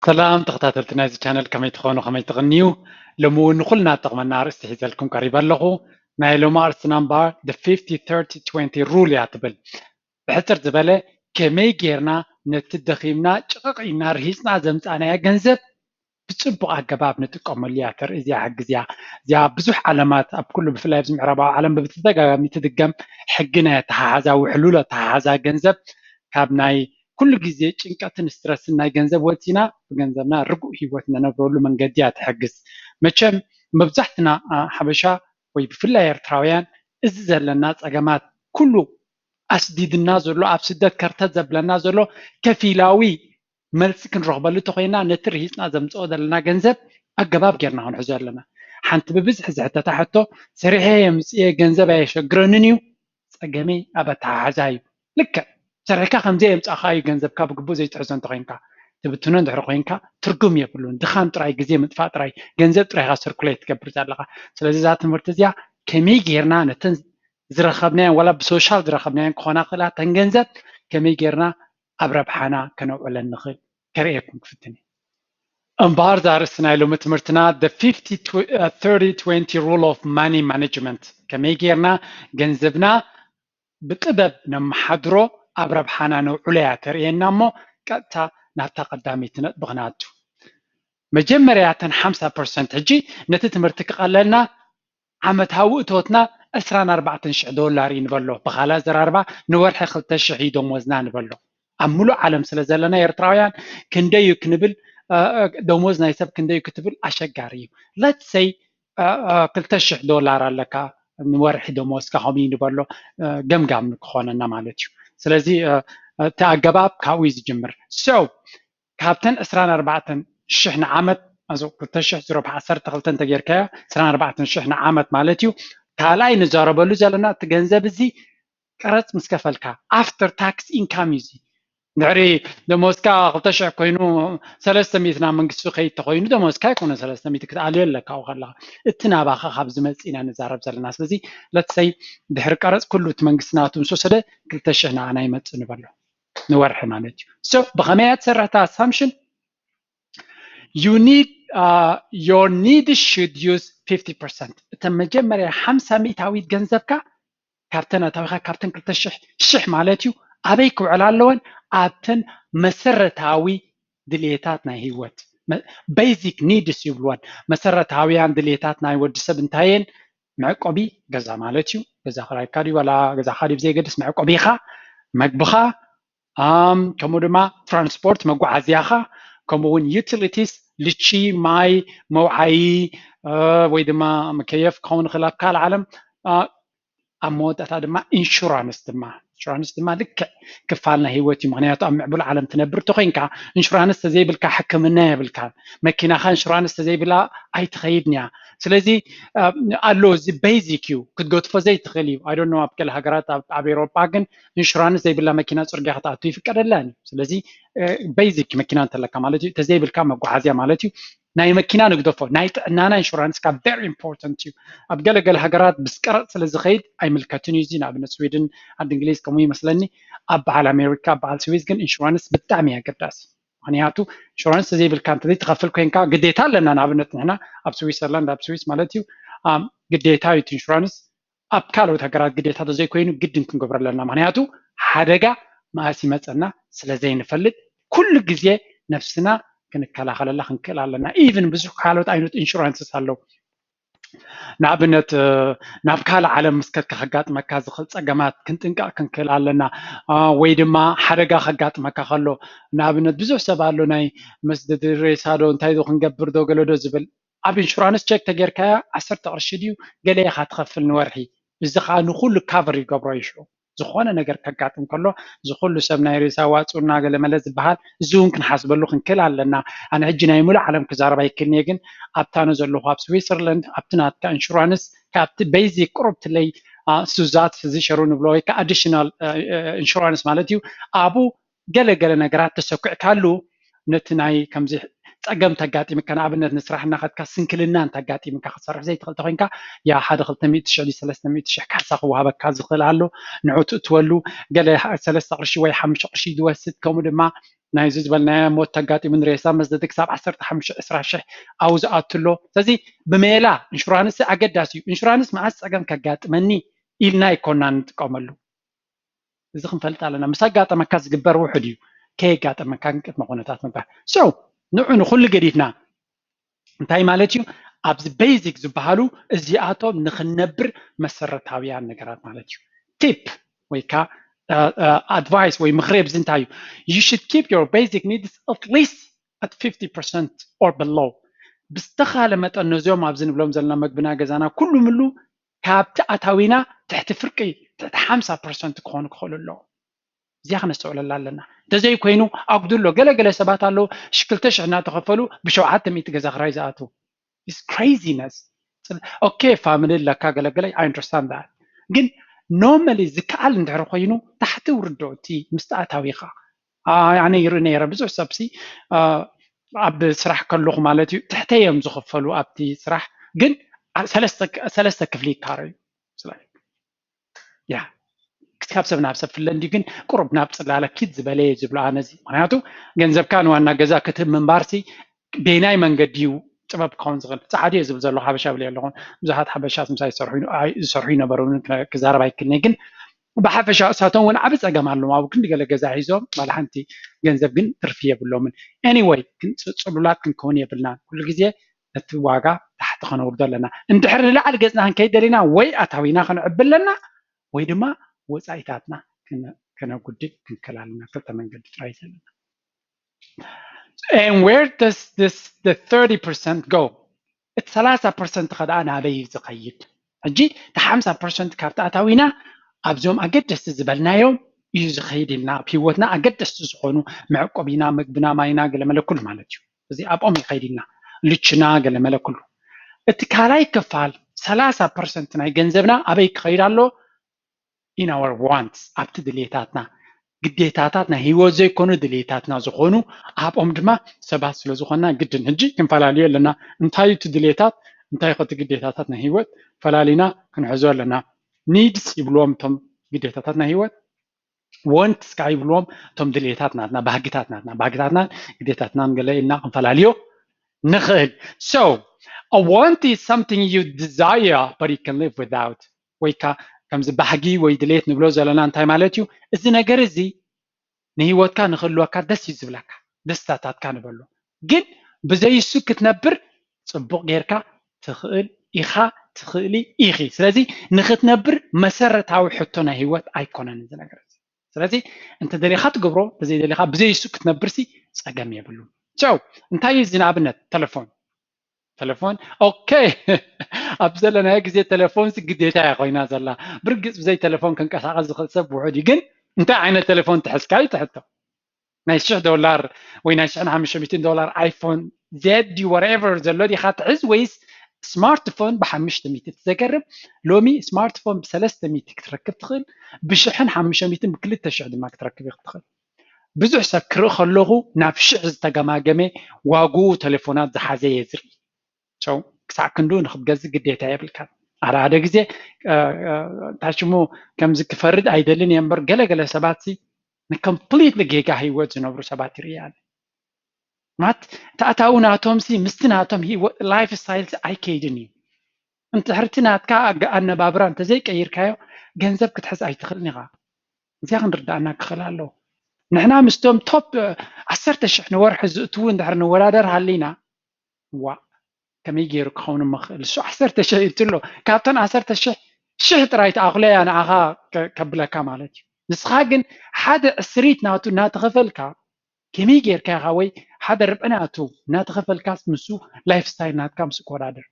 ሰላም ተኸታተልቲ ናይዚ ቻነል፣ ከመይ ትኾኑ፣ ከመይ ትቕንዩ? ሎሚ እውን ንኹልና ትጠቕመና ኣርእስቲ ሒዘልኩም ቀሪበ ኣለኹ። ናይ ሎሚ ኣርእስትና እምበኣር the fifty thirty twenty rule እያ ትብል። ብሕፅር ዝበለ ከመይ ጌርና ነቲ ደኺምና ጭቕቕ ኢልና ርሂፅና ዘምፃናዮ ገንዘብ ብፅቡቕ ኣገባብ ንጥቀመሉ እያ ተርኢ እዚኣ ሕጊ እዚኣ። እዚኣ ብዙሕ ዓለማት ኣብ ኩሉ ብፍላይ ኣብዚ ምዕራባዊ ዓለም ብተደጋጋሚ ትድገም ሕጊ ናይ ኣተሓሓዛ ውሕሉል ኣተሓሓዛ ገንዘብ ካብ ናይ ኩሉ ግዜ ጭንቀትን ስትረስን ናይ ገንዘብ ወፂና ብገንዘብና ርጉእ ህይወት ነነብረሉ መንገዲ እያ ትሕግዝ። መቸም መብዛሕትና ሓበሻ ወይ ብፍላይ ኤርትራውያን እዚ ዘለና ፀገማት ኩሉ ኣስዲድና ዘሎ ኣብ ስደት ከርተት ዘብለና ዘሎ ከፊላዊ መልሲ ክንረኽበሉ ተኮይና ነቲ ርሂፅና ዘምፅኦ ዘለና ገንዘብ ኣገባብ ጌርና ክንሕዞ ኣለና። ሓንቲ ብብዝሒ ዝሕተታ ሕቶ ሰሪሐ የምፅኤ ገንዘብ ኣየሸግረንን እዩ ፀገመይ ኣብ ኣተሓሕዛ እዩ። ልክዕ ሰሪሕካ ከምዘይ የምፃእካ እዩ ገንዘብካ ብግቡእ ዘይትሕዞ እንተኮይንካ ትብትኖ እንድሕር ኮይንካ ትርጉም የብሉን። ድኻም ጥራይ ግዜ ምጥፋእ ጥራይ ገንዘብ ጥራይካ ስርኩሌት ትገብር ዘለካ። ስለዚ እዛ ትምህርቲ እዚኣ ከመይ ጌርና ነተን ዝረኸብናየን ዋላ ብሶሻል ዝረኸብናየን ክኾና ክእላ ተን ገንዘብ ከመይ ጌርና ኣብ ረብሓና ከነውዕለን ንኽእል ከርእየኩም ክፍትን እየ። እምበኣር እዛ ኣርእስቲ ናይ ሎሚ ትምህርትና the fifty thirty twenty rule of money management ከመይ ጌርና ገንዘብና ብጥበብ ነመሓድሮ ኣብ ረብሓና ነውዕሎ እያ ተርእየና እሞ ቀጥታ ናብታ ቀዳመይቲ ነጥቢ ክነኣቱ። መጀመርያ እተን ሓምሳ ፐርሰንት ሕጂ ነቲ ትምህርቲ ክቐለልና ዓመታዊ እቶትና ዕስራን ኣርባዕተን ሽሕ ዶላር እዩ ንበሎ። ብኻልእ ኣዘራርባ ንወርሒ ክልተ ሽሕ እዩ ደሞዝና ንበሎ። ኣብ ሙሉእ ዓለም ስለ ዘለና ኤርትራውያን ክንደይ እዩ ክንብል ደሞዝ ናይ ሰብ ክንደይ እዩ ክትብል ኣሸጋሪ እዩ። Let's say ክልተ ሽሕ ዶላር ኣለካ ንወርሒ ደሞዝካ ከምኡ እዩ ንበሎ ገምጋም ንክኾነና ማለት እዩ። ስለዚ እቲ ኣገባብ ካብኡ እዩ ዝጅምር። So ካብተን ዕስራን ኣርባዕተን ሽሕ ንዓመት ኣዞ ክልተ ሽሕ ዝሮ ዓሰርተ ክልተ እንተጌርካዮ ዕስራን ኣርባዕተን ሽሕ ንዓመት ማለት እዩ። ካልኣይ ንዛረበሉ ዘለና እቲ ገንዘብ እዚ ቀረፅ ምስ ከፈልካ after tax income እዩ እዚ። ድሕሪ ደሞዝካ ክልተ ሽሕ ኮይኑ ሰለስተ ሚእቲ ናብ መንግስቲ ከይድ ተኮይኑ ደሞዝካ ኣይኮነ ሰለስተ ሚእቲ ክትኣልዮ ኣለካ ኣብኡ ከለካ እቲ ናባኻ ካብ ዝመፅእ ኢና ንዛረብ ዘለና። ስለዚ let's say ድሕሪ ቀረፅ ኩሉ እቲ መንግስቲ ናቱ ምስ ወሰደ ክልተ ሽሕ ንዓና ይመፅእ ንበሎ ንወርሒ ማለት እዩ። So ብኸመይ እያ ትሰርሕ እታ assumption? You need your needs should use fifty percent። እተን መጀመርያ ሓምሳ ሚእታዊት ገንዘብካ ካብተን ኣታዊኻ ካብተን ክልተ ሽሕ ሽሕ ማለት እዩ ኣበይ ክውዕላ ኣለወን? ኣብተን መሰረታዊ ድልየታት ናይ ህይወት basic needs ይብልወን። መሰረታውያን ድልየታት ናይ ወዲ ሰብ እንታየን? መዕቆቢ ገዛ ማለት እዩ። ገዛ ክራይካ ድዩ ዋላ ገዛኻ ድዩ ብዘየገድስ መዕቆቢኻ፣ መግብኻ፣ ከምኡ ድማ ትራንስፖርት መጓዓዝያኻ፣ ከምኡ እውን utilities ልቺ፣ ማይ፣ መውዓዪ ወይ ድማ መከየፍ ክኸውን ይኽእል ኣብ ካልእ ዓለም። ኣብ መወዳእታ ድማ ኢንሹራንስ ድማ ኢንሹራንስ ድማ ልክዕ ክፋል ናይ ህይወት እዩ። ምክንያቱ ኣብ ምዕቡል ዓለም ትነብር ተኮይንካ ኢንሹራንስ ተዘይብልካ ሕክምና የብልካን። መኪናኻ ኢንሹራንስ ተዘይብላ ኣይትኸይድን እያ። ስለዚ ኣሎ እዚ basic እዩ ክትገድፎ ዘይትኽእል እዩ። I don't know ኣብ ገለ ሃገራት ኣብ ኤውሮጳ ግን ኢንሹራንስ ዘይብላ መኪና ፅርግያ ክትኣቱ ይፍቀደላን እዩ። ስለዚ basic መኪና እንተለካ ማለት እዩ ተዘይብልካ መጓዓዝያ ማለት እዩ። ናይ መኪና ንግደፎ ናይ ጥዕናና ኢንሹራንስ ካብ very important እዩ። ኣብ ገለገለ ሃገራት ብስቀረጥ ስለ ዝኸይድ ኣይምልከትን እዩ። እዚ ንኣብነት ስዊድን ዓዲ እንግሊዝ ከምኡ ይመስለኒ። ኣብ በዓል ኣሜሪካ ኣብ በዓል ስዊዝ ግን ኢንሹራንስ ብጣዕሚ ኣገዳሲ። ምክንያቱ ኢንሹራንስ ተዘይብልካ እንተዘይትኸፍል ኮይንካ ግዴታ ኣለና። ንኣብነት ንሕና ኣብ ስዊሰርላንድ ኣብ ስዊስ ማለት እዩ ግዴታ እዩ ኢንሹራንስ። ኣብ ካልኦት ሃገራት ግዴታ ተዘይኮይኑ ግድን ክንገብሮ ኣለና። ምክንያቱ ሓደጋ መኣስ ይመፀና ስለ ዘይንፈልጥ ኩሉ ግዜ ነብስና ክንከላኸለላ ክንክእል ኣለና። ኢቭን ብዙሕ ካልኦት ዓይነት ኢንሹራንስስ ኣለዉ። ንኣብነት ናብ ካልእ ዓለም ምስ ከድካ ከጋጥመካ ዝኽእል ፀገማት ክንጥንቀቕ ክንክእል ኣለና። ወይ ድማ ሓደጋ ከጋጥመካ ከሎ ንኣብነት ብዙሕ ሰብ ኣሎ ናይ መስደዲ ሬሳ ዶ እንታይ ዶ ክንገብር ዶ ገለ ዶ ዝብል ኣብ ኢንሹራንስ ቸክ ተጌርካያ ዓሰርተ ቅርሺ ድዩ ገለ ኢኻ ትኸፍል ንወርሒ። እዚ ከዓ ንኩሉ ካቨር ይገብሮ እዩ። ሽዑ ዝኾነ ነገር ከጋጥም ከሎ እዚ ኩሉ ሰብ ናይ ሬሳ ዋፅኡና ገለመለ ዝበሃል እዚ እውን ክንሓስበሉ ክንክእል ኣለና። ኣነ ሕጂ ናይ ሙሉእ ዓለም ክዛረብ ኣይክእልን እየ፣ ግን ኣብታ ነ ዘለኹ ኣብ ስዊሰርላንድ ኣብቲ ናትካ ኢንሹራንስ ካብቲ ቤዚክ ቁሩብ ትለይ ሱዛት እዚ ሸሩ ንብሎ ወይ ከዓ ኣዲሽናል ኢንሹራንስ ማለት እዩ። ኣብኡ ገለ ገለ ነገራት ተሰኪዕካሉ ነቲ ናይ ከምዚ ፀገም ተጋጢምካ ንኣብነት ንስራሕ እናኸድካ ስንክልና እንተጋጢምካ ክትሰርሕ ዘይትኽእል ተኮይንካ ያ ሓደ ክልተ ሚእቲ ሽሕ ድዩ ሰለስተ ሚእቲ ሽሕ ካሕሳ ክወሃበካ ዝኽእል ኣሎ። ንዑ ትእትወሉ ገለ ሰለስተ ቅርሺ ወይ ሓሙሽተ ቅርሺ ዝወስድ ከምኡ ድማ ናይዚ ዝበልናዮ ሞት ተጋጢሙ ንሬሳ መስደዲ ክሳብ ዓሰርተ ሓሙሽተ ዕስራ ሽሕ ኣብኡ ዝኣቱ ኣሎ። ስለዚ ብሜላ ኢንሹራንስ ኣገዳሲ እዩ። ኢንሹራንስ መዓስ ፀገም ከጋጥመኒ ኢልና ኣይኮና ንጥቀመሉ። እዚ ክንፈልጥ ኣለና። ምስ ኣጋጠመካ ዝግበር ውሑድ እዩ፣ ከየጋጠመካ ግን ቅድመ ኩነታት ምባል። So ንዑ ንኩሉ ገዲፍና እንታይ ማለት እዩ? ኣብዚ ቤዚክ ዝበሃሉ እዚኣቶም ንክንነብር መሰረታውያን ነገራት ማለት እዩ። ቲፕ ወይ ከዓ ኣድቫይስ ወይ ምክሪ ኣብዚ እንታይ እዩ? You should keep your basic needs at least at fifty percent or below። ብዝተኻለ መጠን ነዚኦም ኣብዚ ንብሎም ዘለና መግብና ገዛና ኩሉ ምሉ ካብቲ ኣታዊና ትሕቲ ፍርቂ ትሕቲ ሓምሳ ፐርሰንት ክኾኑ ክኽእሉ ኣለዎም። እዚኣ ክነስተውዕለላ ኣለና። እንተዘይኮይኑ ኣጉድሎ ገለገለ ሰባት ኣለዉ ሽክልተ ሽሕ እናተኸፈሉ ብሸውዓተ ሚእቲ ገዛ ክራይ ዝኣትዉ። It's craziness። ኦኬ ፋሚሊ ኣለካ ገለገለ I understand that። ግን normally ዝከኣል እንድሕር ኮይኑ ታሕቲ ውርዶ እቲ ምስቲ ኣታዊኻ ኣነ ይርኢ ነይረ ብዙሕ ሰብሲ ኣብ ስራሕ ከለኹ ማለት እዩ ትሕተይ እዮም ዝኽፈሉ ኣብቲ ስራሕ ግን ሰለስተ ክፍሊ ይካረዩ። ያ ክስካብ ሰብ ናብ ሰብ ፍለ እንዲ ግን ቁሩብ ናብ ፅላለ ኪድ ዝበለ ዝብሎ ኣነዚ ምክንያቱ ገንዘብካ ንዋና ገዛ ክትህብ ምንባርሲ ቤናይ መንገዲ እዩ ጥበብ ክኸውን ዝኽእል ፃዕዲ እየ ዝብል ዘሎ ሓበሻ ብል ኣለኹን ብዙሓት ሓበሻት ምሳይ ዝሰርሑ ይነበሩ ክዛረብ ኣይክልኒ ግን ብሓፈሻ እሳቶም እውን ዓብ ፀገም ኣለዎም ኣብ ክንዲ ገለ ገዛ ሒዞም ባል ሓንቲ ገንዘብ ግን ትርፊ የብሎምን anyway ግን ፅሉላት ክንከውን የብልናን ኩሉ ግዜ እቲ ዋጋ ታሕቲ ከነውርዶ ኣለና እንድሕር ንላዕሊ ገፅና ክንከይድ ደሊና ወይ ኣታዊና ከነዕቢ ኣለና ወይ ድማ ወፃኢታትና ከነጉድል ክንከል ኣለና ክልተ መንገዲ ጥራይ ዘለና and where does this the thirty percent go እቲ ሰላሳ ፐርሰንት ከደኣ ናበይ እዩ ዝኸይድ ሕጂ እቲ ሓምሳ ፐርሰንት ካብቲ ኣታዊና ኣብዞም ኣገደስቲ ዝበልናዮም እዩ ዝኸይድ ኢልና ኣብ ህይወትና ኣገደስቲ ዝኾኑ መዕቆቢና ምግብና ማይና ገለመለ ኩሉ ማለት እዩ እዚ ኣብኦም ይኸይድ ኢልና ልችና ገለመለ ኩሉ እቲ ካልኣይ ክፋል ሰላሳ ፐርሰንት ናይ ገንዘብና ኣበይ ክኸይድ ኣሎ in our wants ኣብቲ ድሌታትና ግዴታታት ናይ ህይወት ዘይኮኑ ድሌታትና ዝኾኑ ኣብኦም ድማ ሰባት ስለ ዝኾንና ግድን ሕጂ ክንፈላለዩ ኣለና እንታይ እቲ ድሌታት እንታይ ከቲ ግዴታታት ናይ ህይወት ፈላሊና ክንሕዞ ኣለና needs ይብልዎም እቶም ግዴታታት ናይ ህይወት wants ከዓ ይብልዎም እቶም ድሌታት ናትና ባህግታት ናትና ባህግታትናን ግዴታትናን ገለ ኢልና ክንፈላልዮ ንኽእል so a want is something you desire but you can live without ወይ ከዓ ከምዚ ባህጊ ወይ ድሌት ንብሎ ዘለና እንታይ ማለት እዩ እዚ ነገር እዚ ንህይወትካ ንክህልወካ ደስ እዩ ዝብለካ ደስታታትካ ንበሎ ግን ብዘይሱ ክትነብር ፅቡቅ ጌርካ ትኽእል ኢኻ ትኽእሊ ኢኺ ስለዚ ንክትነብር መሰረታዊ ሕቶ ናይ ህይወት ኣይኮነን እዚ ነገር እዚ ስለዚ እንተ ደሊኻ ትገብሮ ተዘይደሊኻ ብዘይሱ ክትነብርሲ ፀገም የብሉ ቻው እንታይ እዩ እዚ ንኣብነት ተለፎን ተለፎን ኦኬ ኣብ ዘለናዮ ግዜ ተለፎን ግዴታ እያ ኮይና ዘላ ብርግፅ ብዘይ ተለፎን ክንቀሳቀስ ዝኽእል ሰብ ውሑድ እዩ ግን እንታይ ዓይነት ተለፎን ትሕዝካ እዩ ትሕቶ ናይ ሽሕ ዶላር ወይ ናይ ሽሕን ሓሙሽተ ሚእትን ዶላር ኣይፎን ዜድ whatever ዘሎ ዲኻ ትሕዝ ወይስ ስማርትፎን ብሓሙሽተ ሚእቲ ትዘገርም ሎሚ ስማርትፎን ብሰለስተ ሚእቲ ክትረክብ ትኽእል ብሽሕን ሓሙሽተ ሚእትን ብክልተ ሽሕ ድማ ክትረክብ ትኽእል ብዙሕ ሰብ ክርኢ ከለኹ ናብ ሽሕ ዝተገማገመ ዋግኡ ተሌፎናት ዝሓዘ እየ ዝርኢ ክሳዕ ክንድኡ ንክትገዝእ ግዴታ የብልካን ሓደ ሓደ ግዜ እንታይ ሽሙ ከምዚ ክፈርድ ኣይደልን እየ እምበር ገለገለ ሰባት ሲ ንኮምፕሊትሊ ጌጋ ህይወት ዝነብሩ ሰባት ይርኢ ኣለ ማለት ተኣታዊ ናቶም ሲ ምስቲ ናቶም ላይፍ ስታይል ሲ ኣይከይድን እዩ እንድሕርቲ ናትካ ኣነባብራ እንተዘይቀይርካዮ ገንዘብ ክትሕዝ ኣይትኽእልን ኢኻ እዚኣ ክንርዳእና ክኽእል ኣለዎ ንሕና ምስቶም ቶፕ ዓሰርተ ሽሕ ንወርሒ ዝእትዉ እንድሕር ንወዳደር ሃሊና ዋ ከመይ ገይሩ ክኸውን ምኽእል እሱ ዓሰርተ ሽሕ ይብትሎ ካብተን ዓሰርተ ሽሕ ሽሕ ጥራይ ተኣኽሎያ ንዓኻ ከብለካ ማለት እዩ ንስኻ ግን ሓደ ዕስሪት ናቱ እናተኸፈልካ ከመይ ጌርካ ኢኻ ወይ ሓደ ርብዒ ናቱ እናተኸፈልካስ ንሱ ላይፍ ስታይል ናትካ ምስ ክወዳደር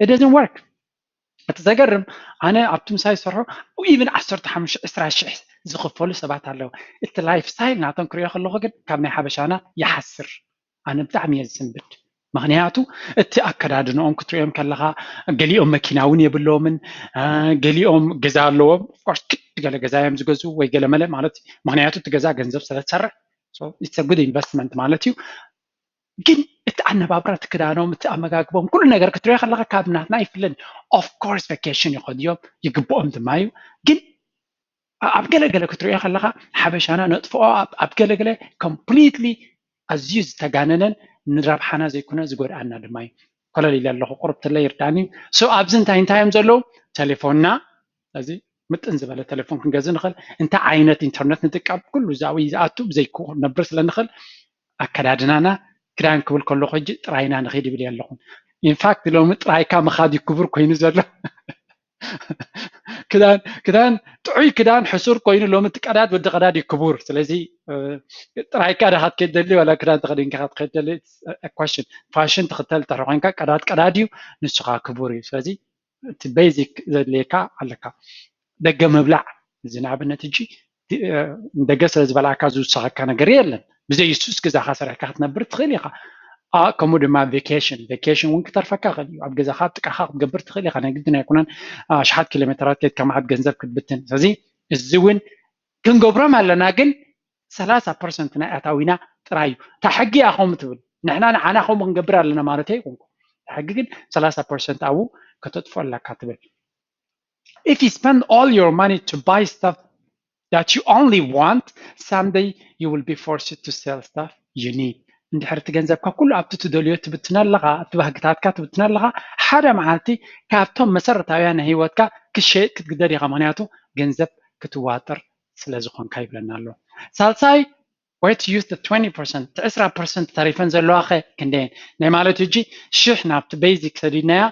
it doesn't work እቲ ዘገርም ኣነ ኣብቲ ምሳይ ዝሰርሖ even ዓሰርተ ሓሙሽተ ዕስራ ሽሕ ዝኽፈሉ ሰባት ኣለዉ እቲ ላይፍ ስታይል ናቶም ክሪኦ ከለኹ ግን ካብ ናይ ሓበሻና ይሓስር ኣነ ብጣዕሚ እየ ዝስንብድ ምክንያቱ እቲ ኣከዳድንኦም ክትሪኦም ከለካ ገሊኦም መኪና እውን የብሎምን ገሊኦም ገዛ ኣለዎም ኦፍኮርስ ክድ ገለ ገዛ እዮም ዝገዝኡ ወይ ገለ መለ ማለት ምክንያቱ እቲ ገዛ ገንዘብ ስለ ዝሰርሕ it's a good investment ማለት እዩ ግን እቲ ኣነባብራ እቲ ክዳኖም እቲ ኣመጋግቦም ኩሉ ነገር ክትሪኦ ከለካ ካብ ናትና ይፍለን ኦፍኮርስ ቫኬሽን ይኸድዮም ይግብኦም ድማ እዩ ግን ኣብ ገለገለ ክትሪኦ ከለካ ሓበሻና ነጥፍኦ ኣብ ገለገለ completely ኣዝዩ ዝተጋነነን ንረብሓና ዘይኮነ ዝጎድኣና ድማ እዩ። ኮለል ኢለ ኣለኹ፣ ቁርብትለይ ይርዳኒ። So ኣብዚ እንታይ እንታይ እዮም ዘለዉ? ቴሌፎንና፣ እዚ ምጥን ዝበለ ቴሌፎን ክንገዝእ ንኽእል። እንታይ ዓይነት ኢንተርነት ንጥቀም፣ ኩሉ እዛ ወይ ዝኣቱ ብዘይ ክነብር ስለ ንኽእል ኣከዳድናና ክዳን ክብል ከለኹ ሕጂ ጥራይና ንኽድ ይብል ኣለኹን። ኢንፋክት ሎሚ ጥራይካ ምኻድ እዩ ክቡር ኮይኑ ዘሎ። ክዳን ክዳን ጥዑይ ክዳን ሕሱር ኮይኑ ሎሚ እቲ ቀዳድ ወዲ ቀዳድ እዩ ክቡር። ስለዚ ጥራይካ ዳኻ ትከድ ደሊ ዋላ ክዳን ተኸዲንካ ክትከድ ደሊ ኳሽን ፋሽን ትኽተል ተረ ኮይንካ ቀዳድ ቀዳድ እዩ ንስኻ ክቡር እዩ። ስለዚ እቲ ቤዚክ ዘድልየካ ኣለካ። ደገ ምብላዕ እዚ ንኣብነት እጂ ደገ ስለ ዝበላዕካ ዝውሰኸካ ነገር የለን። ብዘይ እሱስ ገዛኻ ሰሪሕካ ክትነብር ትኽእል ኢኻ። ከምኡ ድማ ቬኬሽን ቬኬሽን እውን ክተርፈካ ይኽእል እዩ። ኣብ ገዛኻ ኣብ ጥቃኻ ክትገብር ትኽእል ኢኻ። ናይ ግድን ኣይኮነን ኣሽሓት ኪሎ ሜትራት ከድካ መዓት ገንዘብ ክትብትን። ስለዚ እዚ እውን ክንገብሮም ኣለና፣ ግን ሰላሳ ፐርሰንት ናይ ኣታዊና ጥራይ እዩ። እታ ሕጊ እያ ከምኡ ትብል። ንሕና ንዓና ከምኡ ክንገብር ኣለና ማለት ኣይኮንኩ። እታ ሕጊ ግን ሰላሳ ፐርሰንት ኣብኡ ከተጥፍኦ ኣለካ ትብል። If you spend all your money to buy stuff that you only want, someday you will be forced to sell stuff you need. እንድሕር እቲ ገንዘብካ ኩሉ ኣብቲ ትደልዮ ትብትን ኣለኻ፣ ኣብቲ ባህግታትካ ትብትን ኣለኻ፣ ሓደ መዓልቲ ካብቶም መሰረታውያን ናይ ህይወትካ ክሸየጥ ክትግደድ ኢኻ። ምክንያቱ ገንዘብ ክትዋጥር ስለ ዝኾንካ ይብለና ኣሎ። ሳልሳይ ወይ to use the twenty percent፣ እቲ ዕስራ ፐርሰንት ተሪፈን ዘለዋ ኸ ክንደየን? ናይ ማለት ሕጂ ሽሕ ናብቲ ቤዚክ ሰዲድናያ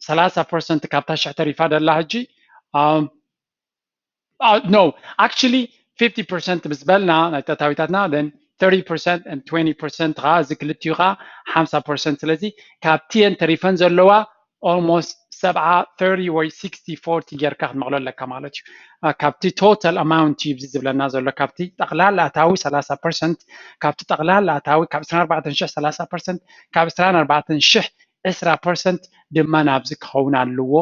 ሰላሳ ፐርሰንት ካብታ ሽሕ ተሪፋ ደላ ሕጂ no actually fifty percent ምስ በልና ናይ ተታዊታትና then thirty percent and twenty percent ከዓ እዚ ክልቲኡ ከዓ ሓምሳ ፐርሰንት። ስለዚ ካብቲ እየን ተሪፈን ዘለዋ almost ሰብዓ thirty ወይ sixty forty ጌርካ ክትመቕሎ ኣለካ ማለት እዩ። ካብቲ total amount እዩ ዝብለና ዘሎ፣ ካብቲ ጠቕላላ ኣታዊ ሰላሳ ፐርሰንት፣ ካብቲ ጠቕላላ ኣታዊ ካብ ዕስራን ኣርባዕተን ሽሕ ሰላሳ ፐርሰንት፣ ካብ ዕስራን ኣርባዕተን ሽሕ ዕስራ ፐርሰንት ድማ ናብዚ ክኸውን ኣለዎ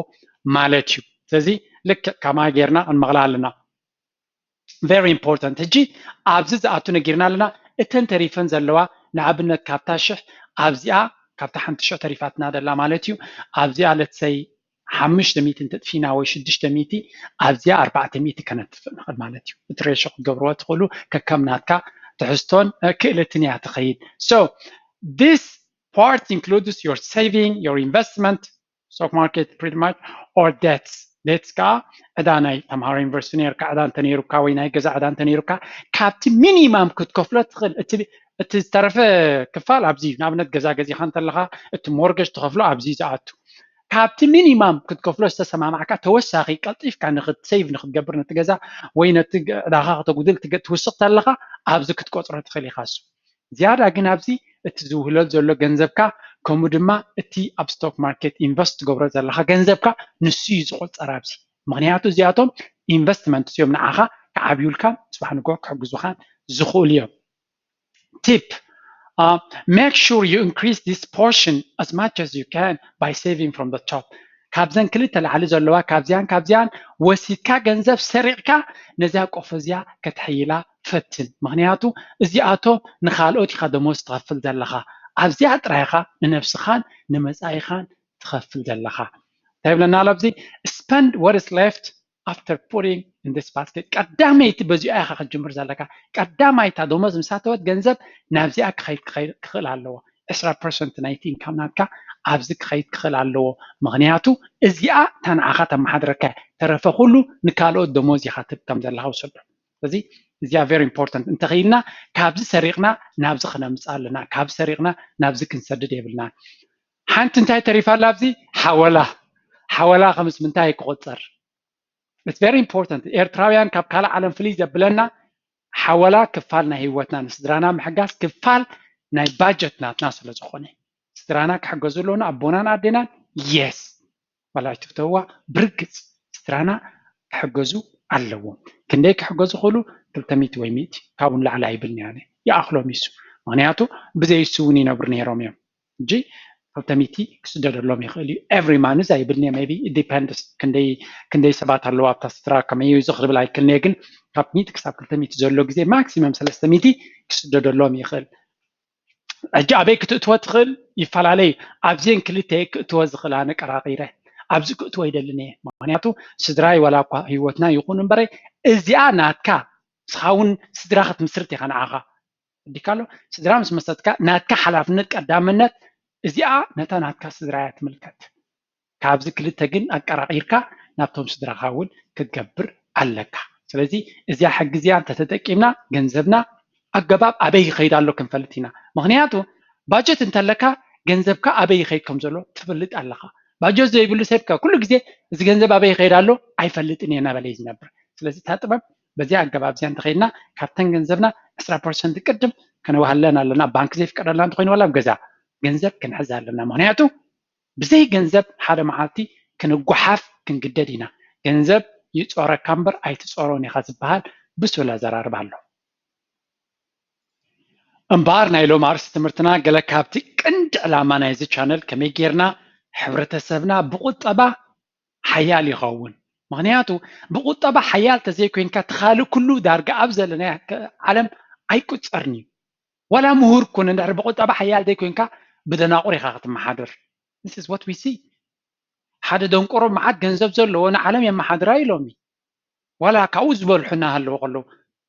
ማለት እዩ። ስለዚ ልክዕ ከማ ጌርና ክንመቕላ ኣለና። Very important። ሕጂ ኣብዚ ዝኣቱ ነጊርና ኣለና። እተን ተሪፈን ዘለዋ ንኣብነት ካብታ ሽሕ ኣብዚኣ ካብታ ሓንቲ ሽሕ ተሪፋትና ደላ ማለት እዩ። ኣብዚኣ let's say ሓሙሽተ ሚእቲ እንተጥፊና ወይ ሽዱሽተ ሚእቲ ኣብዚኣ ኣርባዕተ ሚእቲ ከነጥፍእ ንኽእል ማለት እዩ። እቲ ሬሾ ክትገብርዎ ትኽእሉ ከከም ናትካ ትሕዝቶን ክእለትን እያ ትኸይድ። So this part includes your saving, your investment, stock market pretty much, or debts. Debts ከዓ ዕዳ ናይ ተምሃሮ ዩኒቨርሲቲ ነርካ ዕዳ እንተነይሩካ ወይ ናይ ገዛ ዕዳ እንተነይሩካ ካብቲ ሚኒማም ክትከፍሎ ትኽእል። እቲ ዝተረፈ ክፋል ኣብዚ እዩ። ንኣብነት ገዛ ገዚኻ እንተለኻ እቲ ሞርገጅ ትኸፍሎ ኣብዚ እዩ ዝኣቱ። ካብቲ ሚኒማም ክትከፍሎ ዝተሰማማዕካ ተወሳኺ ቀልጢፍካ ንክትሰይቭ ንክትገብር ነቲ ገዛ ወይ ነቲ ዕዳኻ ከተጉድል ትውስኽ ተለኻ ኣብዚ ክትቆፅሮ ትኽእል ኢኻ። እሱ ዝያዳ ግን ኣብዚ እቲ ዝውህለል ዘሎ ገንዘብካ ከምኡ ድማ እቲ ኣብ ስቶክ ማርኬት ኢንቨስት ትገብሮ ዘለካ ገንዘብካ ንሱ እዩ ዝቆፀር ኣብዚ። ምክንያቱ እዚኣቶም ኢንቨስትመንት እዮም ንዓኻ ክዓብዩልካን ፅባሕ ንግሆ ክሕግዙኻን ዝኽእሉ እዮም። Tip, make sure you increase this portion as much as you can by saving from the top. ካብዘን ክልተ ላዕሊ ዘለዋ ካብዚኣን ካብዚኣን ወሲድካ ገንዘብ ሰሪቕካ ነዚኣ ቆፎ እዚኣ ከተሕይላ ፈትን። ምክንያቱ እዚኣቶም ንካልኦት ኢኻ ደሞዝ ትኸፍል ዘለኻ። ኣብዚኣ ጥራይ ኢኻ ንነብስኻን ንመጻኢኻን ትኸፍል ዘለኻ። እንታይ ይብለና ኣሎ ኣብዚ? Spend what is left after putting in this basket። ቀዳመይቲ በዚኣ ኢኻ ክትጅምር ዘለካ። ቀዳማይታ ደሞዝ ምስ ኣተወት ገንዘብ ናብዚኣ ክኸይድ ክኽእል ኣለዎ። ዕስራ ፐርሰንት ናይቲ ኢንካም ናትካ ኣብዚ ክኸይድ ክኽእል ኣለዎ። ምክንያቱ እዚኣ እታ ንዓኻ ተመሓድረካ እያ። ተረፈ ኩሉ ንካልኦት ደሞዝ ኢኻ ትብ ከም ዘለካ ውሰዶ። ስለዚ እዚኣ very important። እንተኽኢልና ካብዚ ሰሪቕና ናብዚ ክነምፅእ ኣለና፣ ካብዚ ሰሪቕና ናብዚ ክንሰድድ የብልና። ሓንቲ እንታይ ተሪፋ ኣላ ኣብዚ? ሓወላ። ሓወላ ከምስ ምንታይ ክቆፀር? It's very important። ኤርትራውያን ካብ ካልእ ዓለም ፍልይ ዘብለና ሓወላ ክፋል ናይ ህይወትና፣ ንስድራና ምሕጋዝ ክፋል ናይ ባጀት ናትና ስለ ዝኾነ ስድራና ክሕገዙ ኣለዎም። ኣቦናን ኣዴናን የስ ዋላ ኣይትፍተውዋ ብርግፅ ስድራና ክሕገዙ ኣለዎም። ክንደይ ክሕገዙ ክእሉ? ክልተ ሚእቲ ወይ ሚእቲ፣ ካብኡ ንላዕሊ ኣይብልን እየ ኣነ። ይኣኽሎም ይሱ። ምክንያቱ ብዘይ እሱ እውን ይነብሩ ነይሮም እዮም። ሕጂ ክልተ ሚእቲ ክስደደሎም ይኽእል እዩ። Every month ኣይብልን እየ። Maybe it depends ክንደይ ክንደይ ሰባት ኣለዉ ኣብታ ስድራ ከመይ እዩ ዝኽብል ኣይክልንየ። ግን ካብ ሚእቲ ክሳብ ክልተ ሚእቲ ዘሎ ግዜ ማክሲመም ሰለስተ ሚእቲ ክስደደሎም ይኽእል። ሕጂ ኣበይ ክትእትወ ትኽእል ይፈላለ እዩ። ኣብዚአን ክልተ ክእትወ ዝኽእል ኣነ ቀራቒረ ኣብዚ ክእትዎ ኣይደልን እየ። ምክንያቱ ስድራይ ዋላ እኳ ህይወትና ይኹን እምበረ እዚኣ ናትካ ንስኻ እውን ስድራ ክትምስርት ኢኻ ንዓኻ። ዲካ ኣሎ ስድራ ምስ መሰትካ ናትካ ሓላፍነት ቀዳምነት እዚኣ ነታ ናትካ ስድራ እያ ትምልከት። ካብዚ ክልተ ግን ኣቀራቒርካ ናብቶም ስድራኻ እውን ክትገብር ኣለካ። ስለዚ እዚኣ ሕጊ እዚኣ እንተተጠቂምና ገንዘብና ኣገባብ ኣበይ ይኸይድ ኣሎ ክንፈልጥ ኢና። ምክንያቱ ባጀት እንተለካ ገንዘብካ ኣበይ ይኸይድ ከም ዘሎ ትፈልጥ ኣለኻ። ባጀት ዘይብሉ ሰብ ከ ኩሉ ግዜ እዚ ገንዘብ ኣበይ ይኸይድ ኣሎ ኣይፈልጥን እየ እናበለ እዩ ዝነብር። ስለዚ እታ ጥበብ በዚኣ ኣገባብ እዚኣ እንተኸይድና ካብተን ገንዘብና ዕስራ ፐርሰንት ቅድም ከነዋህለን ኣለና። ባንክ ዘይፍቀደልና እንተኮይኑ ዋላ ኣብ ገዛ ገንዘብ ክንሕዝ ኣለና። ምክንያቱ ብዘይ ገንዘብ ሓደ መዓልቲ ክንጓሓፍ ክንግደድ ኢና። ገንዘብ ይጾረካ እምበር ኣይትጾሮን ኢኻ ዝበሃል ብሱል ኣዘራርባ ኣሎ። እምበኣር ናይ ሎም ኣርእስቲ ትምህርትና ገለ ካብቲ ቀንዲ ዕላማ ናይዚ ቻነል ከመይ ጌርና ሕብረተሰብና ብቁጠባ ሓያል ይኸውን። ምክንያቱ ብቁጠባ ሓያል ተዘይኮይንካ ትኻልእ ኩሉ ዳርጋ ኣብ ዘለናዮ ዓለም ኣይቁጸርን እዩ። ዋላ ምሁር ኩን እንድሕር ብቁጠባ ሓያል ዘይኮይንካ ብደናቁር ኢኻ ክትመሓደር። This is what we see። ሓደ ደንቆሮ መዓት ገንዘብ ዘለዎ ንዓለም የመሓድራ ኢሎም እዩ። ዋላ ካብኡ ዝበልሑ እናሃለዉ ከለዉ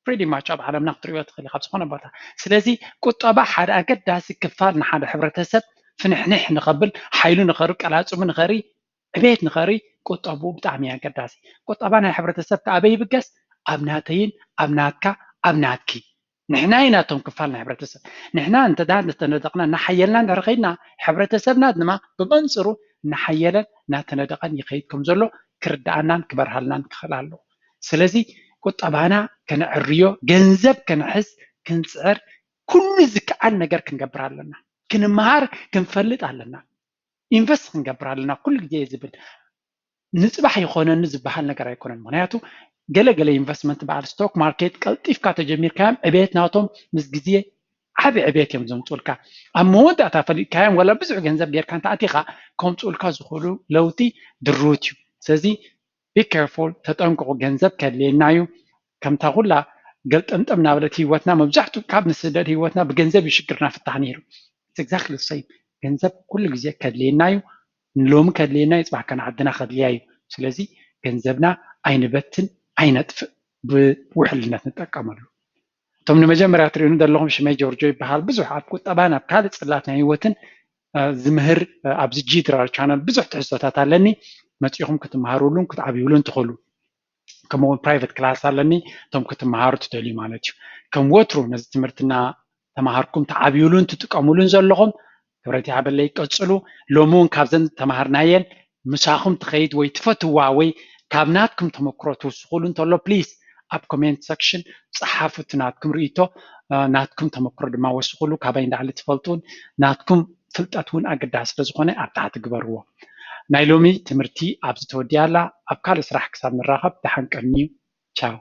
pretty much ኣብ ዓለምና ክትሪኦ ትኽእል ኢኻ ኣብ ዝኾነ ቦታ። ስለዚ ቁጠባ ሓደ ኣገዳሲ ክፋል ንሓደ ሕብረተሰብ ፍንሕንሕ ንኸብል ሓይሉ ንኸርኢ ቀላፅሙ ንኸርኢ ዕቤት ንኸርኢ ቁጠብኡ ብጣዕሚ እዩ ኣገዳሲ። ቁጠባ ናይ ሕብረተሰብ ከ ኣበይ ይብገስ? ኣብ ናተይን ኣብ ናትካ ኣብ ናትኪ። ንሕና ኢና እቶም ክፋል ናይ ሕብረተሰብ። ንሕና እንተ ደኣ እንተነደቕና እናሓየልና እንድሕር ኸይድና ሕብረተሰብና ድማ ብመንፅሩ እናሓየለን እናተነደቐን ይኸይድ ከም ዘሎ ክርድኣናን ክበርሃልናን ክኽእል ኣለዎ። ስለዚ ቁጠባና ከነዕርዮ፣ ገንዘብ ከነሕዝ ክንፅዕር፣ ኩሉ ዝከኣል ነገር ክንገብር ኣለና። ክንመሃር ክንፈልጥ ኣለና። ኢንቨስት ክንገብር ኣለና ኩሉ ግዜ ዝብል ንፅባሕ ይኾነኒ ዝበሃል ነገር ኣይኮነን። ምክንያቱ ገለገለ ኢንቨስትመንት በዓል ስቶክ ማርኬት ቀልጢፍካ ተጀሚርካዮም ዕቤት ናቶም ምስ ግዜ ዓቢ ዕቤት እዮም ዘምፅኡልካ። ኣብ መወዳእታ ፈሊጥካዮም ወላ ብዙሕ ገንዘብ ጌርካ እንተኣቲኻ ከምፅኡልካ ዝኽእሉ ለውጢ ድሩት እዩ። ስለዚ be careful፣ ተጠንቅቑ። ገንዘብ ከድልየና እዩ። ከምታ ኩላ ገልጠምጠም እናበለት ህይወትና መብዛሕትኡ ካብ ንስደድ ህይወትና ብገንዘብ እዩ ሽግርና ፍታሕ ነይሩ። It's exactly the same። ገንዘብ ኩሉ ግዜ ከድልየና እዩ። ሎሚ ከድልየና እዩ፣ ፅባሕ ከነዓድና ከድልያ እዩ። ስለዚ ገንዘብና ኣይንበትን ኣይነጥፍእ፣ ብውሕልነት ንጠቀመሉ። እቶም ንመጀመርያ ትርእዩኒ ዘለኹም ሽመይ ጆርጆ ይበሃል። ብዙሕ ኣብ ቁጠባን ኣብ ካልእ ፅላት ናይ ህይወትን ዝምህር ኣብዚ ጂ ድራር ቻነል ብዙሕ ትሕዝቶታት ኣለኒ። መፂኹም ክትመሃሩሉን ክትዓብዩሉን ትኽእሉ። ከምኡውን ፕራይቨት ክላስ ኣለኒ፣ እቶም ክትመሃሩ ትደልዩ ማለት እዩ። ከም ወትሩ ነዚ ትምህርቲ እናተምሃርኩም ትዓብዩሉን ትጥቀሙሉን ዘለኹም ክብረት ይሃበለይ፣ ቀፅሉ። ሎሚ እውን ካብዘን ተምሃርናየን ምሳኹም ትኸይድ ወይ ትፈትዋ ወይ ካብ ናትኩም ተመክሮ ትውስኹሉ እንተሎ ፕሊዝ ኣብ ኮሜንት ሰክሽን ፀሓፉ። እቲ ናትኩም ርእይቶ ናትኩም ተመክሮ ድማ ወስኹሉ። ካባይ ንላዕሊ ትፈልጡን ናትኩም ፍልጠት እውን ኣገዳሲ ስለዝኾነ ኣብ ታሕቲ ግበርዎ። ናይ ሎሚ ትምህርቲ ኣብዚ ተወዲኣ ኣላ። ኣብ ካልእ ስራሕ ክሳብ ንራኸብ ደሓን ቀንዩ። ቻው።